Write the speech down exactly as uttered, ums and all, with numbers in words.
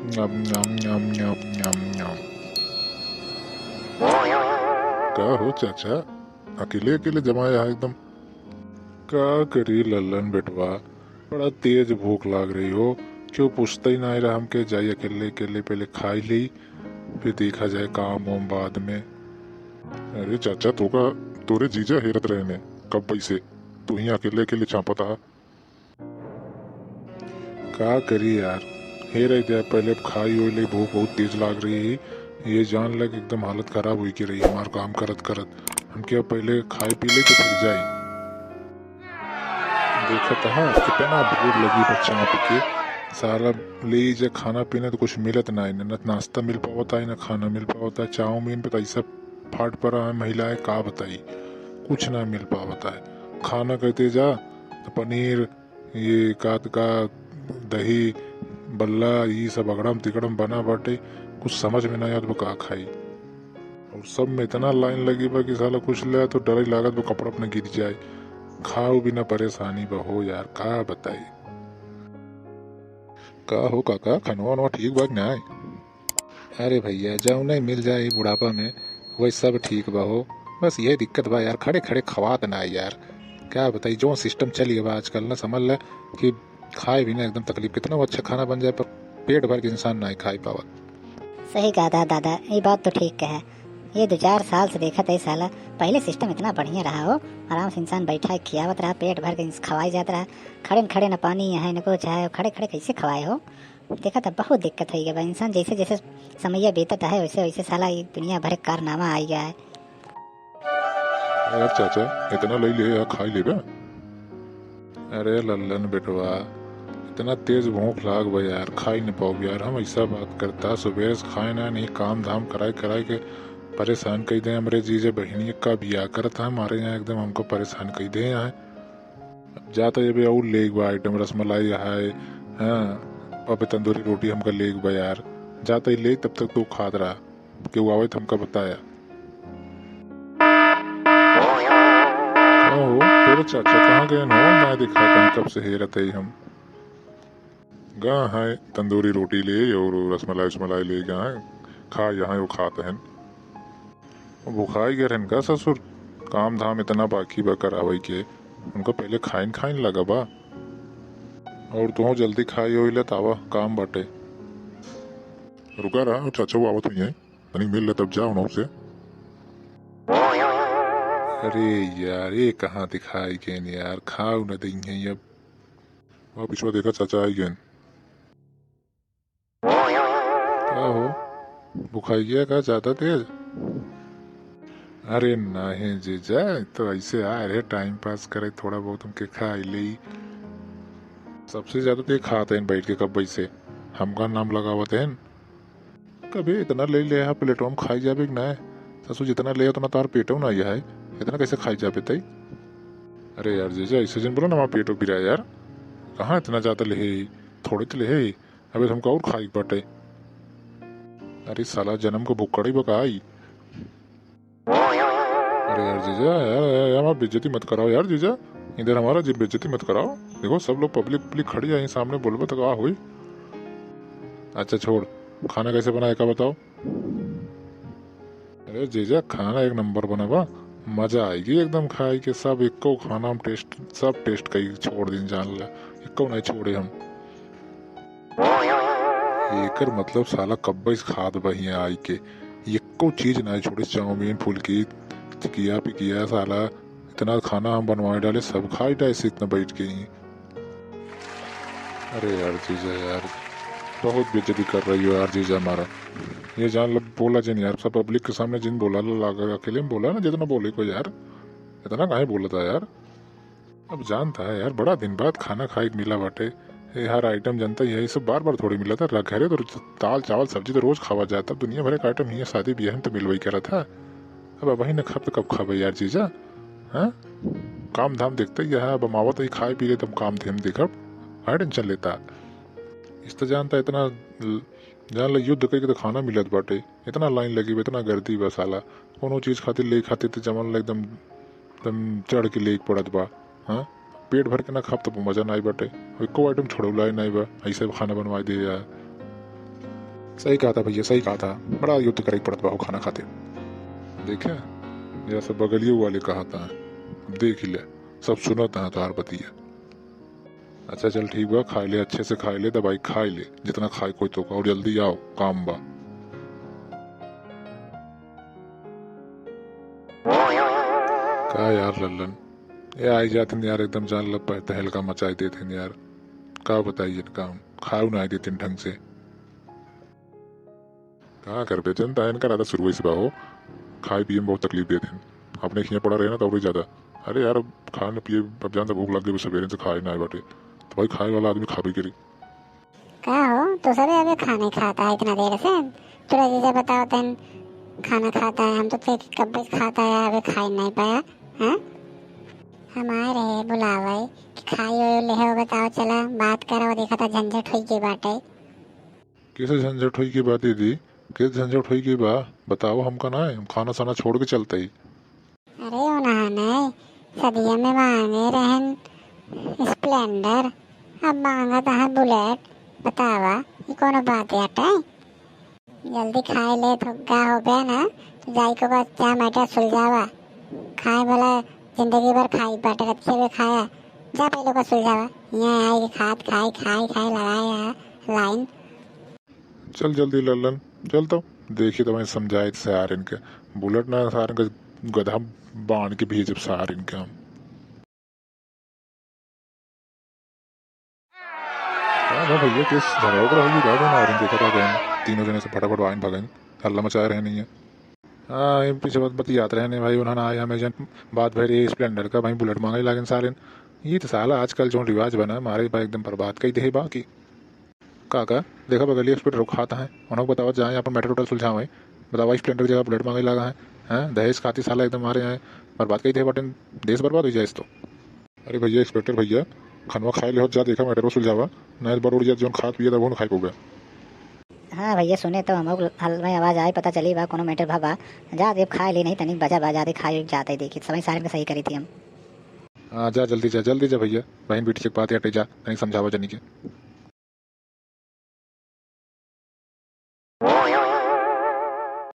ञम, ञम, ञम, ञम, ञम, ञम। का हो चाचा, अकेले अकेले जमाया है एकदम? का करी लल्लन बेटवा, बड़ा तेज भूख लाग रही हो। क्यों पूछता ही ना रहा हमके, जाई अकेले अकेले पहले खाई ली, फिर देखा जाए काम वाम बाद में। अरे चाचा, तो का तोरे जीजा हेरत रहने कब से, तू ही अकेले अकेले चापत हा। का करी यार, हे रह जाए, पहले अब खाई होई ले, भूख बहुत तेज लाग रही है। ये जान लग एकदम हालत खराब हुई के रही हमार काम करत करत। हमके अब पहले खाए पी ले तो फिर जाई। देखत हा कितना भूख लगी बा चाप के। साला ले जे खाना पीना तो कुछ मिलत ना है, ना नाश्ता मिल पावता है, ना खाना मिल पावता है। चाउमीन पे तो ऐसा फाट पड़ा है महिलाएं, का बताई, कुछ ना मिल पावता है। खाना कहते जा तो पनीर, ये कात का दही, बल्ला, ये सब अगड़म तिगड़म बना बाटे, कुछ समझ में ना आवत बा का खाई। और सब में इतना लाइन लगी बा कि साला कुछ ले तो डर ही लागत बा कपड़ा अपने गिर जाए। खाओ बिना परेशानी बा हो यार, का बताई। का हो काका, खनवा वनवा ठीक बा कि नाय? अरे भैया, जौन नहीं मिल जाए बुढ़ापा में, वही सब ठीक बा हो। बस यही दिक्कत बा यार, खड़े खड़े खवात ना है यार। क्या बताई, जो सिस्टम चल गया बा आजकल ना, समझ ले कि खाए भी ना एकदम तकलीफ। कितना अच्छा खाना बन जाए, पर पेट भर के इंसान ना खाई पावत। सही कहा था दादा, ये बात तो ठीक कहे। ये दो चार साल से देखत है साला, पहले सिस्टम इतना बढ़िया रहा हो, आराम से इंसान बैठा है, खियावत रहा, पेट भर के इंस-, खवाई जात रहा। खड़े न खड़े न पानी है, न कुछ है, खड़े खड़े कैसे खवाए हो? देखा था, बहुत दिक्कत हो गया बा। इंसान जैसे जैसे समैया बीतत है, वैसे वैसे साला ये दुनिया भर के कारनामा आ गया है। यार चाचा, इतना ले ले यार, खाई लेबे। अरे लल्लन बेटवा, इतना तेज भूख लाग बा यार, खाई न पाओ यार। हम ऐसा बात करता, सुबह से खाए ना नहीं, काम धाम कराए कराए के परेशान कर दे। हमरे जीजे बहिनी का बियाह करत है, हमारे यहाँ एकदम हमको परेशान कर दे यहाँ। जाता ये भी और लेग बा आइटम, रसमलाई है, हाँ, अब तंदूरी रोटी हमका लेग बा यार। जाता ही ले, तब तक तू खात रहा, केहू आवे तो हमका बताया। का हो, तोरे चाचा कहाँ गए हो? ना दिखाता है, कब से हेरत है हम। गा है तंदूरी रोटी ले और रसमलाई उसमलाई ले गा है, खा यहाँ वो खात हैं। भुखाई गए रहन का ससुर, काम धाम इतना बाकी बा करावे के, उनको पहले खाइन खाइन लगा बा। और तुहो जल्दी खाई होई ले तावा, काम बाटे। रुका रहा, चाचा वो आवत हुई है, तनी मिल ले तब जाओ ना उसे। अरे यार, ये कहाँ दिखाई गए यार, खाऊ न देंगे अब। वाह, पिछवा देखा, चाचा आई गए। का हो, भुखाई गया का ज्यादा तेज? अरे नहीं जीजा, तो ऐसे आए रहे टाइम पास करे, थोड़ा बहुत हमके खाई ले। सबसे ज्यादा तो ये खाते हैं बैठ के कब से, हमका नाम लगावत हैं। कभी इतना ले ले यहाँ प्लेटवा में खाई जाबे कि ना? ससुर, जितना ले उतना तार पेटो ना है, इतना कैसे खाई जाबे तई? अरे यार जीजा, ऐसे जिन बोला ना, हमारा पेटो पिराए यार, कहाँ इतना ज्यादा ले है, थोड़े तो ले है। अबे हमका और खाई बाटे। अरे साला, जन्म को भुक्कड़ ही बका आई। अरे यार जीजा, यार, यार, यार, हमारी बेइज्जती मत कराओ यार जीजा, इधर हमारा जी बेइज्जती मत कराओ। देखो सब लोग पब्लिक पब्लिक खड़ी है यहीं सामने, बोलबो तो का होई? अच्छा छोड़, खाना कैसे बनाए का बताओ। अरे जीजा, खाना एक नंबर बना बा, मजा आएगी एकदम खाए के। सब एको खाना हम टेस्ट, सब टेस्ट कई छोड़ दिन जान ला, एको नहीं छोड़े हम। एकर मतलब साला कब्बे से खात बा हियां आई के, एको चीज ना छोड़े, चाउमीन, फुल्की, टिकिया, पिकिया, साला इतना खाना हम बनवाए डाले, सब खाई डाले से इतना बैठ के ही। अरे यार जीजा यार, बहुत बेइज्जती कर रही हो यार जीजा हमारा। ये जान लो, बोला जिन यार, सब पब्लिक के सामने जिन बोला ला, लागा अकेले में बोला ना, जितना बोले को यार, इतना काहे बोलता यार। अब जानता है यार, बड़ा दिन बाद खाना खाए के मिला बाटे। ये हर आइटम जनता यही सब बार बार थोड़ी मिला था। घरे तो दाल चावल सब्जी तो रोज खावा जाता, अब दुनिया भर का आइटम ही है, शादी ब्याह में तो मिलवाई करा था। अब वही न खाब तो कब खाबे यार जीजा? हाँ, काम धाम देखते ही है, अब हम आवत ही खाए पी ले, तब काम धाम देखब, काहे टेंशन लेता? इस तो जानता इतना ल-, जान ला युद्ध करके तो खाना मिलत बाटे, इतना लाइन लगी बा, इतना गर्दी बा साला, कोनो चीज खातिर ले खातिर तो जमन ला एकदम, एकदम चढ़ के ले पड़त बा। हाँ, पेट भर के ना खाब तब मजा ना आई बाटे। एको आइटम छोड़ौला ही ना बा, ऐसे खाना बनवा दे यार। सही कहा था भैया, सही कहा था, बड़ा युद्ध करे पड़त बा हो खाना खातिर। देखे, यह सब बगलियों वाले कहा था, अब देख ही ले, सब सुनत हैं तोहार बतिया। अच्छा चल ठीक बा, खाए ले, अच्छे से खाए ले, दवाई खाए ले, जितना खाए कोई तो, और जल्दी आओ, काम बा। का यार लल्लन, ये आई जात हैं यार, एकदम जान लब तहलका मचाई देत हैं यार। का बताई इनका हम, खाऊ ना आई देत हैं ढंग से। का करबे, जनता है इनका रहता शुरू से बा हो, खाए पिए में बहुत तकलीफ देत हैं। अपने खिया पड़ा रहे ना तो और ज्यादा। अरे यार, अब खाए न पिए, अब जान से भूख लग गई, सवेरे से खाए ना आए बाटे, तो भाई खाए वाला आदमी खाबे करी। का हो, तो सबे अबे खाने खाता है इतना देर से? तोरा जीजा बताओ तन खाना खाता है, हम तो देख कब से खाता है, अबे खाए नहीं पाया। हाँ, हम आए रहे बुलावे कि खाई हो ले हो, बताओ चला बात करो, देखा था झंझट हुई के बाटे। कैसे झंझट हुई के बा दीदी? कैसे झंझट हुई के बा? बताओ हमका ना, हम खाना साना छोड़ के चलते ही। अरे उन्होंने सदिया में मांगे रहन स्प्लेंडर, अब मांगत है बुलेट। बतावा, ये कोनो बात बाटे? जल्दी खाए ले, थोड़ा हो गया ना, तो जाई को का क्या मैटर सुलझावा। खाए वाला जिंदगी भर खाई बाटे, रखे हुए खाया, जा पहले का सुलझावा। यहाँ आई के खात खाई, खाई, खाई, लगाए यहाँ लाइन। चल जल्दी लल्लन, चल तो। देखी तो मैं समझाए सार इनके, बुलेट ना सार इनके, गधा बांध के भेजब सार इनके हम। का बा भैया, केस झगड़ा उगड़ा होई का? दोनों आदमी देखा था गए, तीनों जने से फटाफट आइन भगन, हल्ला मचाए रहे नहीं है। हाँ, ये पीछे बात बतियात रहे नहीं भाई, उन्होंने आए हमें जन बात भरी स्प्लेंडर का, भाई बुलेट मांगे लागन सारे। ये तो साला आजकल जो रिवाज बना, मारे भाई एकदम बर्बाद कई दे बाकी। का का देखा बगलिया स्पीड रुक खाता है, उन्होंने बतावा जाए अपन मैटर उटर सुलझावे। बतावा स्प्लेंडर जगह बुलेट मांगे लागा है, हैं? दहेज खातिर साला एकदम मारे हैं, बर्बाद कई दे बाटे, देश बर्बाद हो जाए इस तो। अरे भैया, इंस्पेक्टर भैया, खनवा खाए ले होत जा, देखा मैटर सुलझावा, नहीं बरोड़ जा, जोन खात पिए तब खाए पउबे। हाँ भैया, सुने तो हम हल में आवाज आए, पता चली बा कोनो मैटर भा बा। जा देव खाए ले, नहीं तनिक बचा बा, जाते खाए जाते देखी, समय सारे में सही करी थी हम। हाँ जा, जल्दी जा, जल्दी जा भैया, बहन बेटी से बात हटे जा, तनिक समझावा जनी के।